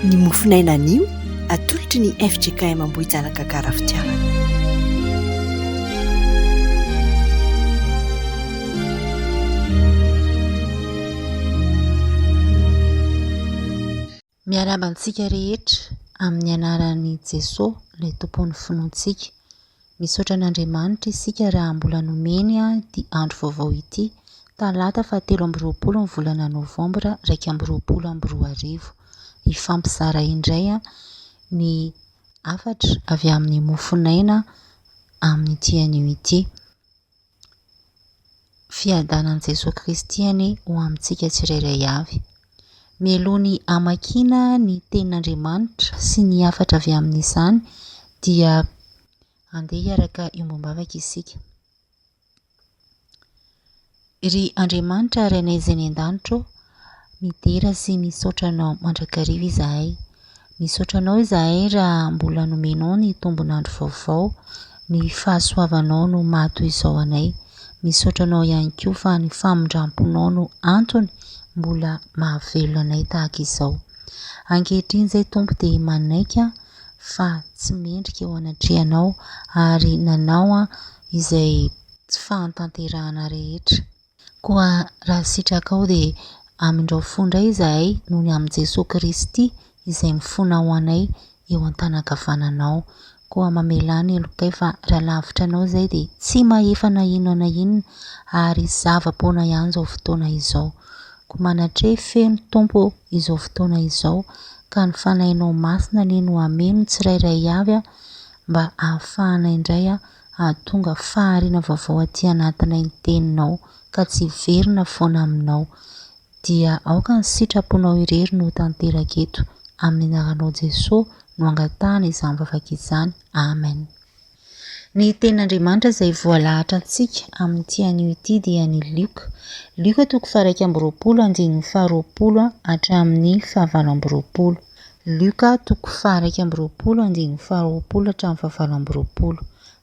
Ny mofonaina anio atolotry ny fjkm Ambohijanaka Gara Fitiavana. Miarahaba antsika rehetra amin'ny anaran'i Jesoa ilay Tompon'ny finoantsika. Misaotra an'Andriamanitra isika raha mbola nomeny ity andro vaovao ity, talata fahatelo amby 20 ny volana novambra 2021. Hifampizara indray ny hafatra avy amin'ny mofonaina amin'ity anio ity. Fiadanan'i Jesoa Kristy anie ho amintsika tsirairay avy. Mialoha ny hamakiana ny tenin'Andriamanitra sy ny hafatra avy amin'izany dia andeha hiaraka hiombom-bavaka isika. Ry Andriamanitra Rainay izay any an-danitra ô, midera sy misaotra Anao mandrakariva izahay. Misaotra Anao izahay raha mbola nomenao ny tombon'andro vaovao, ny fahasoavanao no maha toy izao anay. Misaotra Anao ihany koa fa ny famindram-ponao no antony mbola mahavelona anay tahaka izao. Ankehitriny izay Tompo dia manaiky aho fa tsy mendrika eo anatrehanao ary nanao aho izay tsy fahantanterahana rehetra. Koa raha sitrakao dia amindrao fo indray izahay noho ny amin'i Jesoa Kristy izay mifona ho anay eo an-tanan-kavananao. Koa mamelà ny helokay fa raha lavitra anao izahay dia tsy mahefa na inona na inona ary zava-poana ihany izao fotoana izao. Koa manatreha feno Tompo ô izao fotoana izao ka ny Fanahinao Masina anie no hameno ny tsirairay avy mba hahafahanay indray hahatonga fahariana vaovao aty anatinay ny teninao ka tsy hiverina foana aminao dia aoka ny sitraponao irery no ho tanteraka eto amin'ny anaranao Jesoa no angatahana izany vavaka izany Amen. Ny tenin'Andriamanitra izay voalahatra antsika amin'ity anio ity dia ny Lioka. Lioka toko faha-21 andininy faha-20 hatramin'ny faha-28. Lioka toko faha-21 andininy faha-20 hatramin'ny faha-28.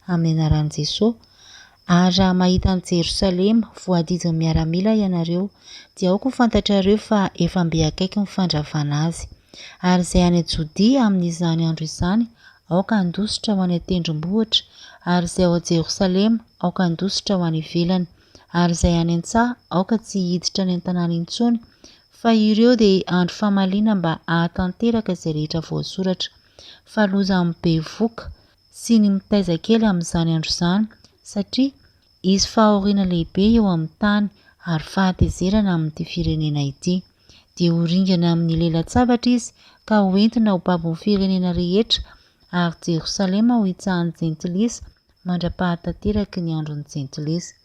Amin'ny anaran'i Jesoa. Ary raha mahita an'i Jerosalema voadidin'ny miaramila ianareo, dia aoka ho fantatrareo fa efa mby akaiky ny fandravana azy. Ary izay any Jodia amin'izany andro izany, aoka handositra ho any an-tendrombohitra, ary izay ao Jerosalema, aoka handositra ho any ivelany, ary izay any an-tsaha, aoka tsy hiditra any an-tanàna intsony, fa ireo dia andro famaliana mba hahatanteraka izay rehetra voasoratra. Fa loza amin'ny bevohoka sy ny mitaiza kely amin'izany andro izany, satria hisy fahoriana lehibe eo amin'ny tany ary fahatezerana amin'ity firenena ity. Dia ho ringana amin'ny lelan-tsabatra izy ka ho entina ho babon'ny firenena rehetra, ary Jerosalema ho hitsahan'ny jentilisa mandra-pahatanteraky ny andron'ny jentilisa.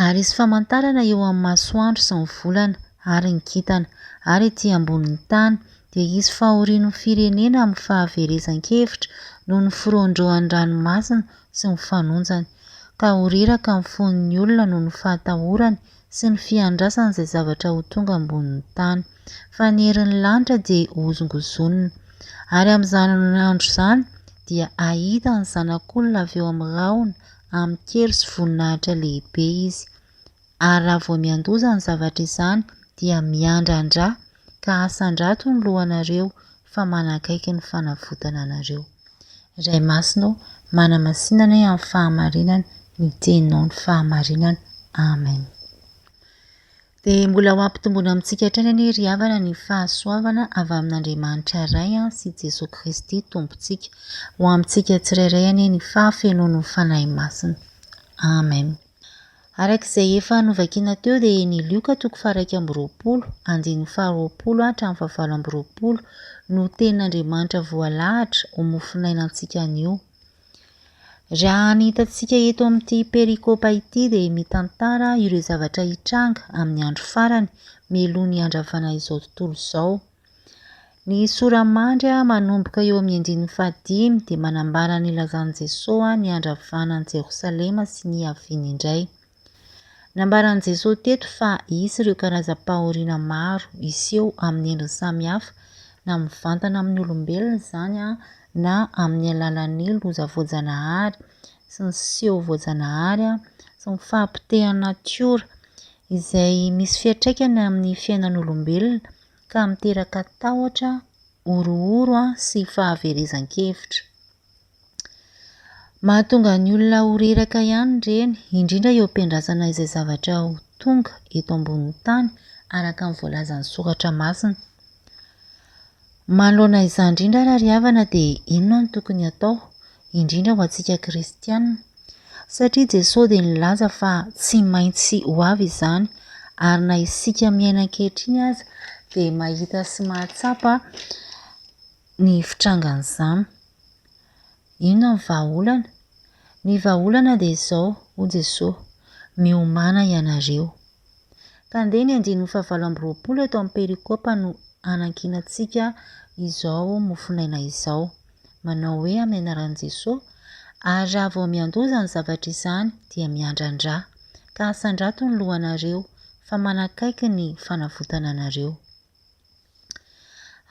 Ary hisy famantarana eo amin'ny masoandro sy ny volana ary ny kintana, ary ety ambonin'ny tany dia hisy fahorian'ny firenena amin'ny fahaverezan-kevitra noho ny firoandroan'ny ranomasina sy ny fanonjany, ka ho reraka ny fon'ny olona noho ny fahatahorany sy ny fiandrasany izay zavatra ho tonga ambonin'ny tany, fa ny herin'ny lanitra dia hohozongozonina. Ary amin'izany andro izany dia hahita ny Zanak'olona avy eo amin'ny rahona amin-kery sy voninahitra lehibe izy. Ary raha vao miandoha izany zavatra izany, dia miandrandrà, ka asandrato ny lohanareo, fa manakaiky ny fanavotana anareo. Ray Masina ô, manamasina anay amin'ny fahamarinana, ny Teninao ny fahamarinana. Amen. Dia mbola ho ampitomboina amintsika hatrany anie ry havana ny fahasoavana avy amin'Andriamanitra Ray sy Jesoa Kristy Tompontsika. Ho amintsika tsirairay anie ny fahafenoan'ny Fanahy Masina. Amen. Araka izay efa novakiana teo dia ny Lioka toko faha-21, andininy faha-20 hatramin'ny faha-28 no tenin'Andriamanitra voalahatra ho mofonaina antsika anio. Raha ny hitantsika eto amin'ity perikopa ity dia mitantara ireo zavatra hitranga amin'ny andro farany mialoha ny handravana izao tontolo izao. Ny sora-mandry manomboka eo amin'ny andininy fahadimy dia manambara ny nilazan'i Jesoa ny handravana an'i Jerosalema sy ny hiaviany indray. Nambaran'i Jesoa teto fa hisy ireo karazam-pahoriana maro hiseho amin'ny endriny samihafa, na mivantana amin'ny olombelona izany na amin'ny alalan'ny loza voajanahary sy ny seho voajanahary sy ny fahapotehan'ny natiora izay misy fiantraikany amin'ny fiainan'olombelona ka miteraka tahotra. horohoro sy fahaverezan-kevitra. Mahatonga ny olona ho reraka ihany ireny, indrindra eo am-piandrasana izay zavatra ho tonga eto ambonin'ny tany araka ny voalazan'ny soratra masina. Manoloana izany indrindra ary ry havana dia inona no tokony hatao, indrindra ho antsika kristiana? Satria Jesoa dia nilaza fa tsy maintsy ho avy izany ary na isika miaina ankehitriny aza dia mahita sy mahatsapa ny fitrangan'izany. Inona ny vahaolana? Ny vahaolana dia izao, hoy Jesoa, miomàna ianareo. Ka andeha ny andininy fahavalo amby 20 eto amin'ny perikopa no hanankinantsika izao mofonaina izao. Manao hoe amin'ny anaran'i Jesoa, Ary raha vao miandoha izany zavatra izany, dia miandrandrà, ka asandrato ny lohanareo, fa manakaiky ny fanavotana anareo.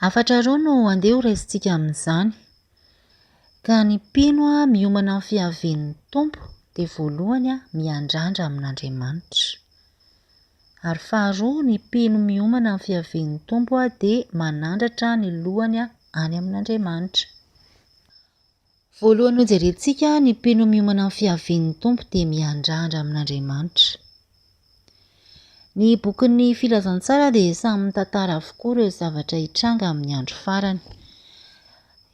Hafatra roa no andeha ho raisintsika amin'izany. Ka ny mpino miomana amin'ny fiavian'ny Tompo dia voalohany miandrandra amin'Andriamanitra. Ary faharoa, ny mpino miomana amin'ny fiavian'ny Tompo dia manandratra ny lohany any amin'Andriamanitra. Voalohany hojerentsika, ny mpino miomana amin'ny fiavian'ny Tompo dia miandrandra amin'Andriamanitra. Ny bokin'ny Filazantsara dia samy mitantara avokoa ireo zavatra hitranga amin'ny andro farany.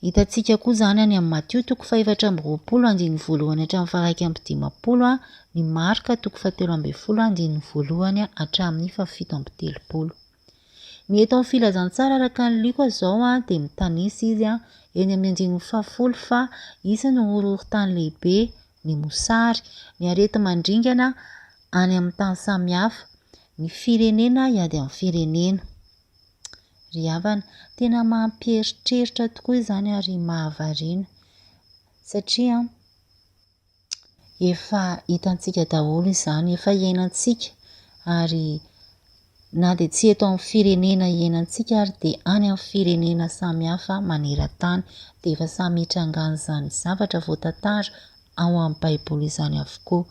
Hitantsika koa izany any amin'ny Matio toko fahefatra amby 20 andininy voalohany hatramin'ny faha-51, ny Marka toko fahatelo ambin'ny folo andininy voalohany hatramin'ny fahafito amby telopolo. Ny eto amin'ny Filazantsara araka an'i Lioka izao dia mitanisa izy eny amin'ny andininy fahafolo fa hisy ny horohorontany lehibe, ny mosary, ny areti-mandringana any amin'ny tany samihafa, ny firenena hiady amin'ny firenena. Ry havana, tena mampieritreritra tokoa izany ary mahavariana satria Efa hitantsika daholo izany, efa iainantsika ary na dia tsy eto amin'ny firenena iainantsika ary dia any amin'ny firenena samihafa maneran-tany dia efa samy hitrangan'izany zavatra voatantara ao amin'ny Baiboly izany avokoa.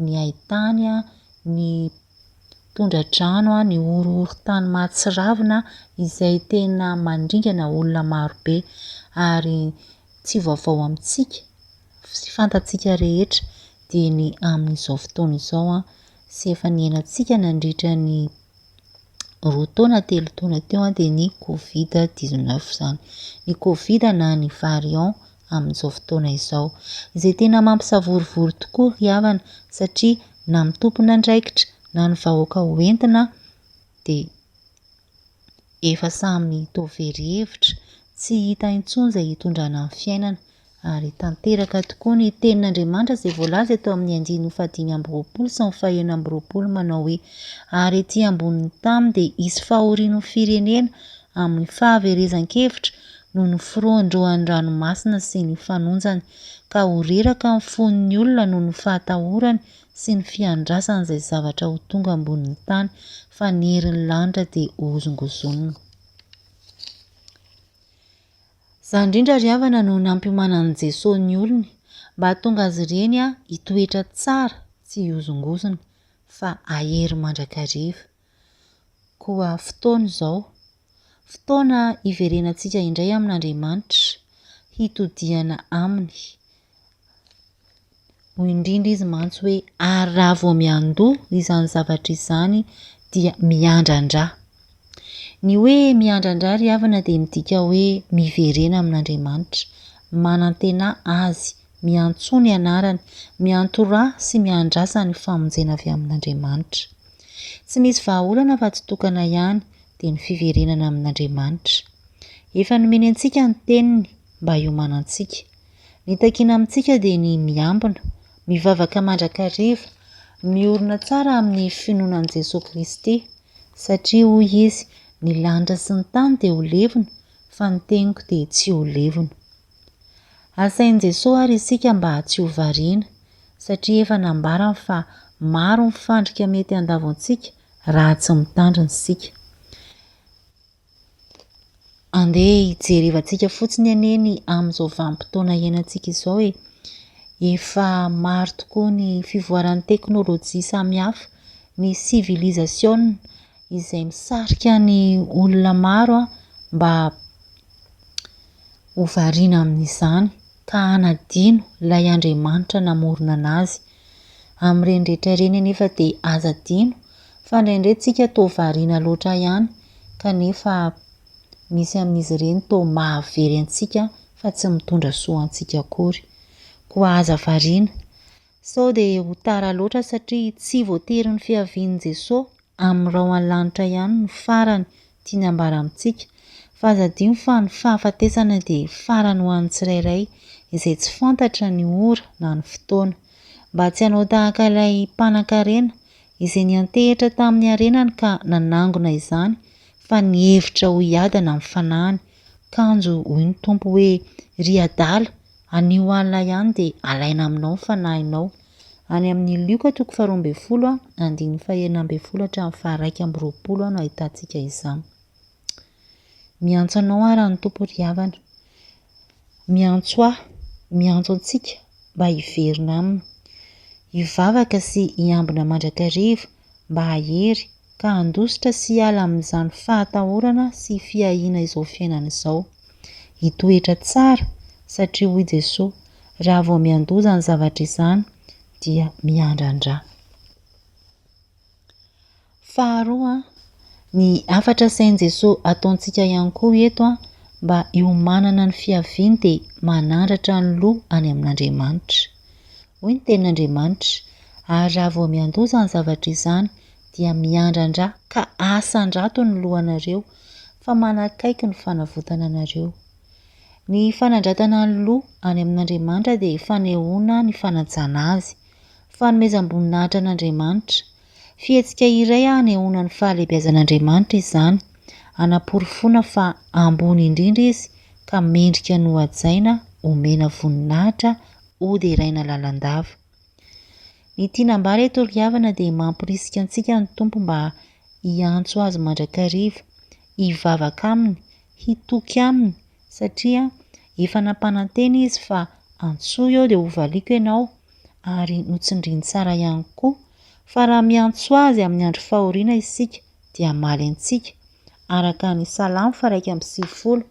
Ny haintany, ny tondra-drano, ny horohoron-tany mahatsiravina izay tena mandringana olona marobe ary tsy vaovao amintsika sy fantatsika rehetra dia ny amin'izao fotoana izao sy efa niainantsika nandritra ny roa taona, telo taona teo dia ny covid 19 izany. Ny covid na ny variant amin'izao fotoana izao. Izay tena mampisavorovoro tokoa ry havana satria na ny tompon'andraikitra na ny vahoaka ho entina dia Efa samy toa very hevitra, tsy hita intsony izay hitondrana ny fiainana. Ary tanteraka tokoa ny tenin'Andriamanitra izay voalaza eto amin'ny andininy fahadimy amby 20 sy ny fahenina amby 20 manao hoe, Ary ety ambonin'ny tany dia hisy fahorian'ny firenena amin'ny fahaverezan-kevitra noho ny firoandroan'ny ranomasina sy ny fanonjany, ka ho reraka ny fon'ny olona noho ny fahatahorany sy ny fiandrasana izay zavatra ho tonga ambonin'ny tany, fa ny herin'ny lanitra dia hohozongozonina. Izany indrindra ry havana no nampiomanan'i Jesoa ny olony, mba hahatonga azy ireny hitoetra tsara, tsy hihozongozona, fa hahery mandrakariva. Koa fotoana izao, fotoana hiverenantsika indray amin'Andriamanitra, hitodihana Aminy, Hoy indrindra izy mantsy hoe, Ary raha vao miandoha izany zavatra izany dia miandrandrà. Ny hoe miandrandrà ry havana dia midika hoe miverena amin'Andriamanitra, manantenà Azy, miantsoa ny anarany, miantorà sy miandrasa ny famonjena avy amin'Andriamanitra. Tsy misy vahaolana fa tsy tokana ihany dia ny fiverenana amin'Andriamanitra. Efa nomeny antsika ny teniny mba hiomanantsika. Ny takiana amintsika dia ny miambina, mivavaka mandrakariva, miorina tsara amin'ny finoana an'i Jesoa Kristy, satria hoy Izy, ny lanitra sy ny tany dia ho levona, fa ny teniko dia tsy ho levona. Asain'i Jesoa ary isika mba tsy ho variana, satria efa nambarany fa maro ny fandrika mety handavo antsika raha tsy mitandrina isika. Andeha hijerevantsika fotsiny anie ny amin'izao vanim-potoana iainantsika izao e. Efa maro tokoa ny fivoaran'ny teknolojia samihafa, ny sivilizasiona izay misarika ny olona maro mba. ho variana amin'izany ka hanadino ilay Andriamanitra namorona anazy. Amin'ireny rehetra ireny anefa dia aza adino fa indraindray tsika toa variana loatra ihany kanefa misy amin'izy ireny toa mahavery antsika fa tsy mitondra soa antsika akory. Koa aza variana. Sao dia ho tara loatra satria tsy voatery ny fiavian'i Jesoa amin'ny rahon'ny lanitra ihany no farany tiany ambara amintsika fa aza adino fa ny fahafatesana dia farany ho an'ny tsirairay izay tsy fantatra ny ora na ny fotoana. Mba tsy hanao tahaka ilay mpanankarena izay niantehitra tamin'ny harenany ka nanangona izany fa nihevitra ho hiadana amin'ny fanahiny kanjo hoy ny Tompo hoe ry adala Anio alina ihany dia alaina aminao ny fanahinao. Any amin'ny Lioka toko faharoa ambin'ny folo, andininy fahenina ambin'ny folo hatramin'ny faha-21 no ahitantsika izany. Miantso anao ara ny Tompo ry havana. Miantso ahy, miantso antsika mba hiverina Aminy. Hivavaka sy hiambina mandrakariva mba hahery ka handositra sy hiala amin'izany fahatahorana sy fiahiana izao fiainana izao. Hitoetra tsara, satria hoy Jesoa, raha vao miandoha izany zavatra izany dia miandrandrà. Faharoa, ny hafatra asain'i Jesoa ataontsika ihany koa eto mba hiomanana ny fiaviany dia manandratra ny loha any amin'Andriamanitra. Hoy ny tenin'Andriamanitra, Ary raha vao miandoha izany zavatra izany, dia miandrandrà ka asandrato ny lohanareo, fa manakaiky ny fanavotana anareo. Ny fanandratana ny loha any amin'Andriamanitra dia fanehoana ny fanajana Azy, fanomezam-boninahitra an'Andriamanitra. Fihetsika iray hanehoana ny fahalehibiazan'Andriamanitra izany, hanaporofoana fa ambony indrindra Izy ka mendrika ny hohajaina, homena voninahitra, hoderaina lalandava. Ny tiana ambara eto ry havana dia mamporisika antsika ny Tompo mba hiantso Azy mandrakariva, hivavaka Aminy, hitoky Aminy satria efa nampanantena Izy fa antsoy Aho dia hovaliako ianao ary notsindriany tsara ihany koa fa raha miantso Azy amin'ny andro fahoriana isika dia hamaly antsika araka ny Salamo faha-91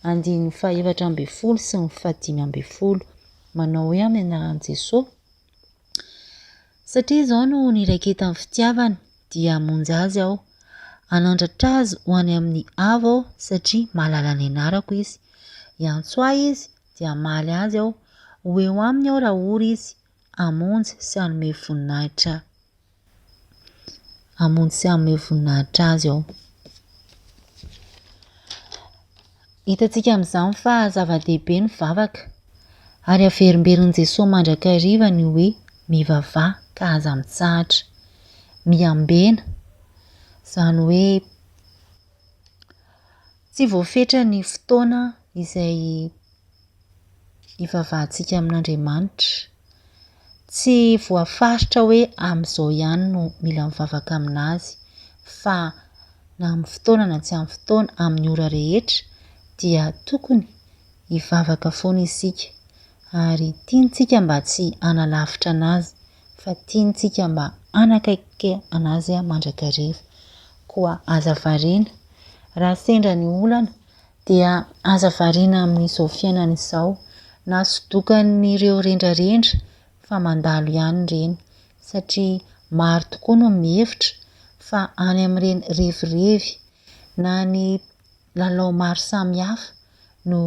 andininy faha-14 sy ny faha-15 manao hoe amin'ny anaran'i Jesoa Satria izao no niraiketan'ny fitiavany, dia hamonjy azy aho. Hanandratra azy ho any amin'ny avo aho, satria mahalala ny anarako izy. Hiantso ahy izy, dia hamaly azy aho. Ho eo aminy aho raha ory izy, hamonjy sy hanome voninahitra Hamonjy sy hanome voninahitra azy aho. Hitantsika amin'izany fa zava-dehibe ny vavaka, ary averimberin'i Jesoa mandrakariva ny hoe mivavaha ka aza mitsahatra. Miambena, izany hoe tsy voafetra ny fotoana izay hivavahantsika amin'Andriamanitra. Tsy voafaritra hoe amin'izao ihany no mila mivavaka aminazy fa na amin'ny fotoana na tsy amin'ny fotoana, amin'ny ora rehetra dia tokony hivavaka foana isika ary tiantsika mba tsy hanalavitra anazy fa tiantsika mba hanakaiky anazy mandrakariva. Koa aza variana raha sendra ny olana Dia aza variana amin'izao fiainana izao, na sodokan'ireo rendrarendra fa mandalo ihany ireny, satria maro tokoa no mihevitra fa any amin'ireny revirevy na ny lalao maro samihafa no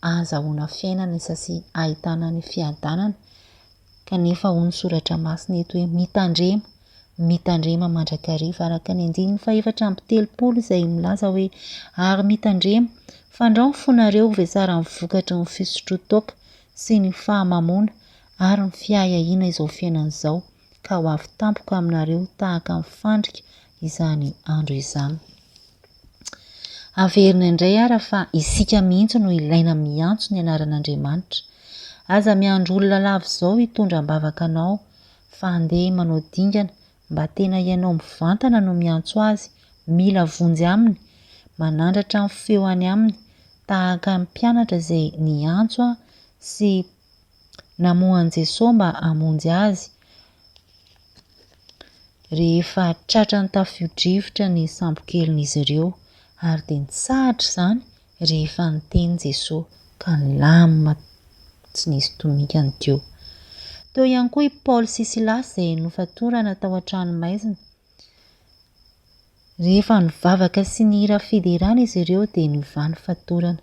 ahazahoana fiainana sy ahitana ny fiadanana, kanefa hoy ny soratra masina eto hoe mitandrema, mitandrema mandrakariva, araka ny andininy faha-34 izay milaza hoe ary mitandrema, fandrao ny fonareo ho vesaran'ny vokatry ny fisotroan-toaka sy ny fahamamoana ary ny fiahiahiana izao fiainana izao, ka ho avy tampoka aminareo tahaka ny fandrika izany andro izany. Averina indray ara fa isika mihitsy no ilaina miantso ny anaran'Andriamanitra. Aza miandry olona lava izao hitondra am-bavaka anao fa andeha manao dingana mba tena ianao mivantana no miantso azy, mila vonjy aminy, manandratra ny feo any aminy tahaka ny mpianatra izay niantso sy namoha an'i Jesoa mba hamonjy azy rehefa tratran'ny tafio-drivotra ny sambokelin'izy ireo, ary dia nitsahatra izany rehefa niteny Jesoa. ka nilamina tsy nisy tomikany teo. Teo ihany koa i Paoly sy Silasy izay nofatorana tao an-tranomaizina. Rehefa nivavaka sy nihira fiderana izy ireo dia niovany fatorana.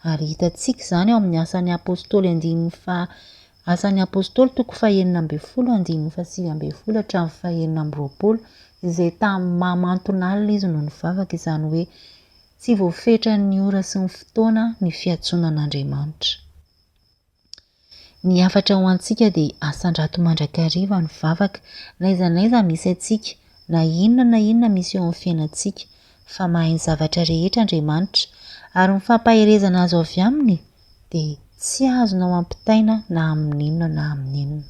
Ary hitantsika izany ao amin'ny Asan'ny Apostoly andininy faha Asan'ny Apostoly toko fahenina ambin'ny folo andininy faha-19 hatramin'ny faha-26 izay tamin'ny maha-mantonalina izy no nivavaka, izany hoe tsy voafetran'ny ora sy ny fotoana ny fiantsoana an'Andriamanitra. Ny hafatra ho antsika dia asandrato mandrakariva ny vavaka, n'aiza n'aiza misy antsika, na inona na inona misy eo amin'ny fiainantsika, fa mahay ny zavatra rehetra Andriamanitra, ary ny fampaherezana azo avy Aminy dia tsy azonao ampitaina na amin'inona na amin'inona.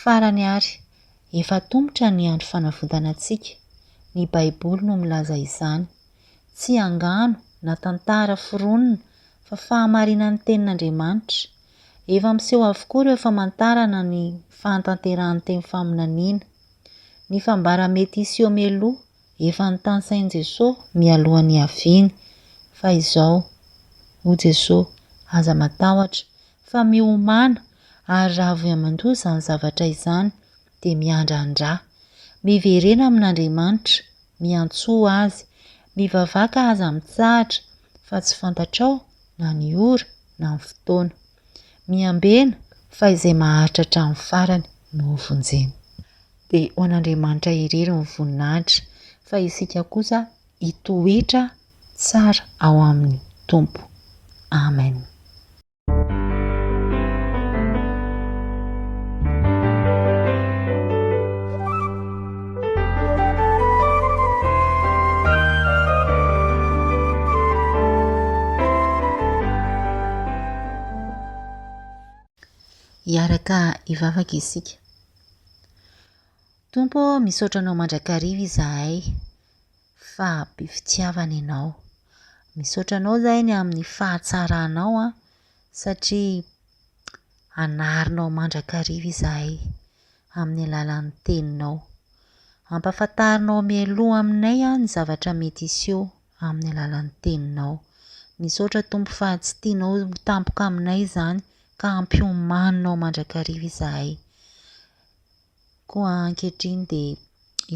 Farany ary, efa atomotra ny andro fanavotana antsika. Ny Baiboly no milaza izany. Tsy angano na tantara foronina fa fahamarinan'ny Tenin'Andriamanitra. Efa miseho avokoa ireo famantarana ny fahatanterahan'ny teny faminaniana. Ny fambara mety hiseho mialoha efa notanisain'i Jesoa mialoha ny hiaviany. Fa izao, hoy Jesoa, aza matahotra, fa miomàna, ary raha avy aman-doha izany zavatra izany, dia miandrandrà. Miverena amin'Andriamanitra, miantsoa Azy, mivavaka aza mitsahatra, fa tsy fantatrao na ny ora na ny fotoana. Miambena, fa izay maharitra hatramin'ny farany no hovonjena. Dia ho an'Andriamanitra irery ny voninahitra, fa isika kosa hitoetra tsara ao amin'ny Tompo. Amen. Hiaraka hivavaka isika. Tompo ô, misaotra Anao mandrakariva izahay fa be fitiavana Ianao. Misaotra Anao izahay ny amin'ny fahatsaranao an, satria anarinao mandrakariva izahay amin'ny alalan'ny Teninao. Ampahafantarinao mialoha aminay ny zavatra mety hiseho amin'ny alalan'ny Teninao. Misaotra Tompo fa tsy tianao ho tampoka aminay izany ka ampiomaninao mandrakariva izahay. Koa ankehitriny dia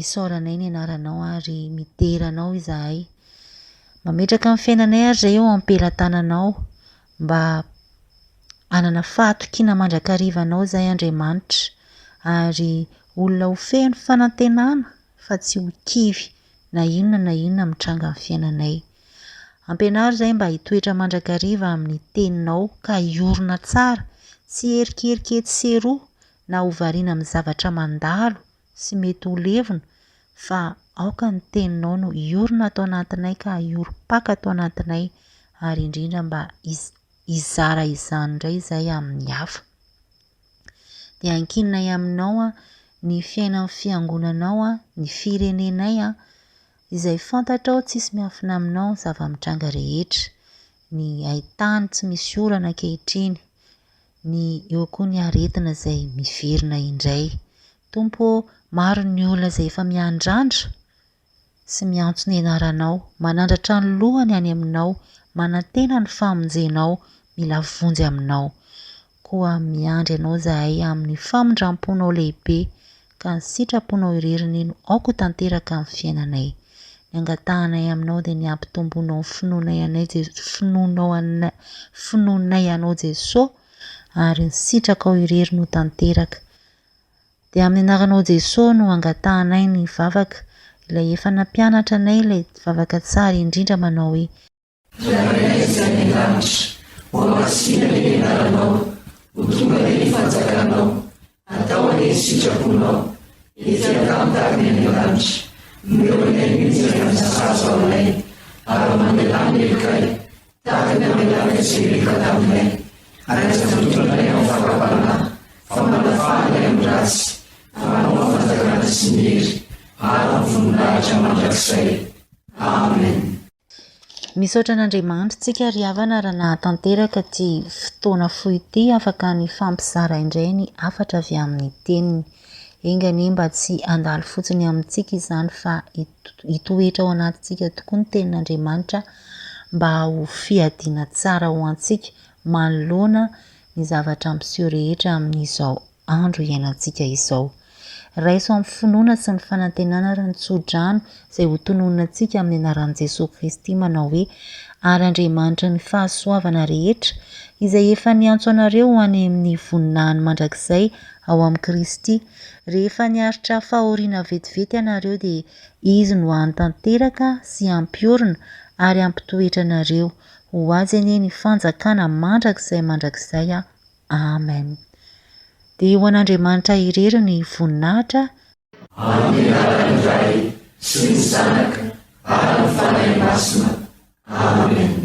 isaoranay ny anaranao ary midera anao izahay. Mametraka ny fiainanay ary izay eo am-pelatananao mba hanana fahatokiana mandrakariva anao izahay Andriamanitra ary olona ho feno fanantenana fa tsy ho kivy na inona na inona mitranga amin'ny fiainanay. Ampianaro izahay mba hitoetra mandrakariva amin'ny teninao ka hiorina tsara, tsy hierikerika etsy sy eroa na ho variana amin'ny zavatra mandalo sy mety ho levona fa aoka ny teninao no hiorina ato anatinay ka hiorim-paka ato anatinay ary indrindra mba hizara izany indray izahay amin'ny hafa. Dia ankininay aminao ny fiainan'ny fiangonanao, ny firenenay izay fantatrao tsisy miafina aminao ny zava-mitranga rehetra, ny haitany tsy misy orana ankehitriny, ny eo koa ny aretina izay miverina indray. Tompo ô, maro ny olona izay efa miandrandra sy miantso ny anaranao, manandratra ny lohany any aminao, manantena ny famonjenao, mila vonjy aminao. Koa miandry anao izahay amin'ny famindram-ponao lehibe, ka ny sitraponao irery anie no aoka ho tanteraka amin'ny fiainanay. Ny angatahanay aminao dia ny hampitombonao ny finoanay anay finoanao anay finoanay anao Jesoa ary ny sitrakao irery no tanteraka. Dia amin'ny anaranao Jesoa no angatahanay ny vavaka, ilay efa nampianatra anay ilay vavaka tsara indrindra manao hoe. Rainay izay any an-danitra, hohamasina anie ny anaranao, ho tonga anie ny fanjakanao, atao anie ny sitraponao, ety an-tany tahaka ny any an-danitra. Omeo anay anio izay hanina sahaza ho anay, ary mamelà ny helokay, tahaka ny namelanay izay heloka taminay, ary aza mitondra anay amin'ny fakam-panahy, fa manafaha anay amin'ny ratsy, fa Anao ny fanjakana sy ny hery ary ny voninahitra mandrakizay. Amen. Misaotra an'Andriamanitra tsika ry havana raha nahatanteraka ity fotoana fohy ity afaka nifampizara indray ny hafatra avy amin'ny teniny. Enga anie mba tsy handalo fotsiny amintsika izany fa hitoetra ao anatintsika tokoa ny tenin'Andriamanitra. mba ho fiadiana tsara ho antsika manoloana ny zavatra miseho rehetra amin'izao andro iainantsika izao. Raiso amin'ny finoana sy ny fanantenana ary ny tso-drano izay ho tononina antsika amin'ny anaran'i Jesoa Kristy manao hoe, Ary Andriamanitry ny fahasoavana rehetra, izay efa niantso anareo ho any amin'ny voninahiny mandrakizay ao amin'i Kristy, rehefa niaritra fahoriana vetivety ianareo dia Izy no hanatanteraka sy hampiorina ary hampitoetra anareo, ho Azy anie ny fanjakana mandrakizay mandrakizay. Amen. Dia ho an'Andriamanitra irery ny voninahitra. Amin'ny anaran'ny Ray sy ny Zanaka ary ny Fanahy Masina. Amen.